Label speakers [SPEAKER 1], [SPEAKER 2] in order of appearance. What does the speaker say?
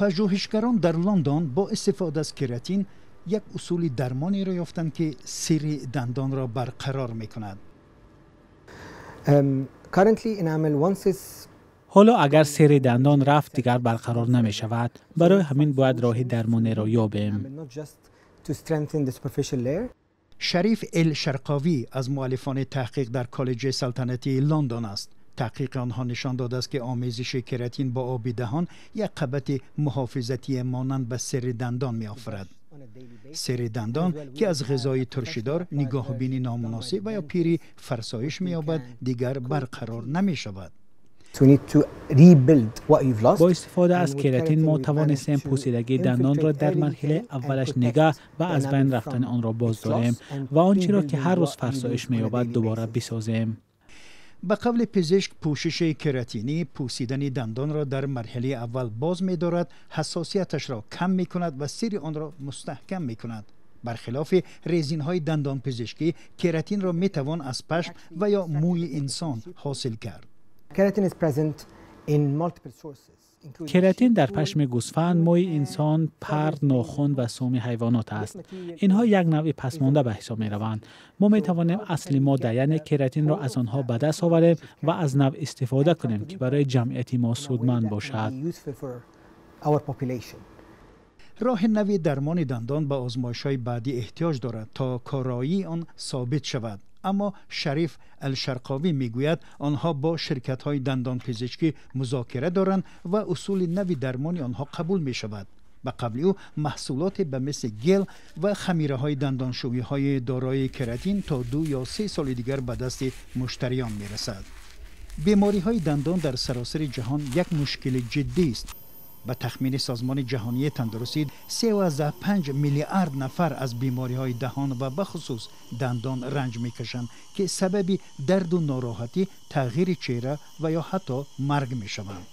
[SPEAKER 1] Пажӯҳишгарон дар Лондон бо истифода аз кератин як усули дармонеро ёфтанд, ки сири дандонро барқарор мекунад.
[SPEAKER 2] Currently enamel, once it's
[SPEAKER 3] Ҳоло агар сири дандон рафт, дигар барқарор намешавад. Барои ҳамин бояд роҳи дармонеро ёбем.
[SPEAKER 2] Not just to strengthen the superficial layer.
[SPEAKER 1] Шариф Эл Шарқовӣ аз муаллифони таҳқиқ дар Коллеҷи Салтанатии Лондон аст. Таҳқиқи онҳо нишон додааст, ки омезиши кератин бо оби даҳон як қабати муҳофизатие монанд ба сири дандон меофарад. Сири дандон, ки аз ғизои туршидор, нигоҳубини номуносиб ва ё пирӣ фарсоиш меёбад, дигар барқарор намешавад.
[SPEAKER 2] So we need to rebuild what you've lost.
[SPEAKER 3] Бо истифода аз кератин мо тавонистем пӯсидагии дандонро дар марҳилаи аввалаш нигаҳ ва аз байн рафтани онро боз дорем ва он чиро, ки ҳар рӯз фарсоиш меёбад, дубора бисозем.
[SPEAKER 1] Ба қавли пизишк, пӯшиши кератинӣ пӯсидани дандонро дар марҳилаи аввал боз медорад, ҳассосияташро кам мекунад ва сири онро мустаҳкам мекунад. Бархилофи резинҳои дандонпизишкӣ, кератинро метавон аз пашм ва ё мӯи инсон ҳосил кард.
[SPEAKER 2] Keratin is present in multiple sources, including
[SPEAKER 3] Кератин дар пашми гӯсфанд, мӯи инсон, пар, нохун ва суми ҳайвонот аст. Инҳо як навъи пасмонда ба ҳисоб мераванд. Мо метавонем асли модда, яъне кератинро, аз онҳо ба даст оварем ва аз нав истифода кунем, ки барои ҷамъияти мо судманд бошад.
[SPEAKER 2] be useful for our population.
[SPEAKER 1] Роҳи нави дармони дандон ба озмоишҳои баъдӣ эҳтиёҷ дорад, то короии он собит шавад. Аммо Шариф Алшарқовӣ мегӯяд, онҳо бо ширкатҳои дандонпизишкӣ музокира доранд ва усули нави дармони онҳо қабул мешавад. Ба қавли ӯ, маҳсулоте ба мисли гел ва хамираҳои дандоншӯиҳои дорои кератин то 2 ё 3 соли дигар ба дасти муштариён мерасад. Бемориҳои дандон дар саросари ҷаҳон як мушкили ҷиддист. Ба тахмини Созмони Ҷаҳонии Тандурустӣ, 3,5 миллиард нафар аз бемориҳои даҳон ва бахусус дандон ранҷ мекашанд, ки сабаби дарду нороҳатӣ, тағйири чеҳра ва ё ҳатто марг мешаванд.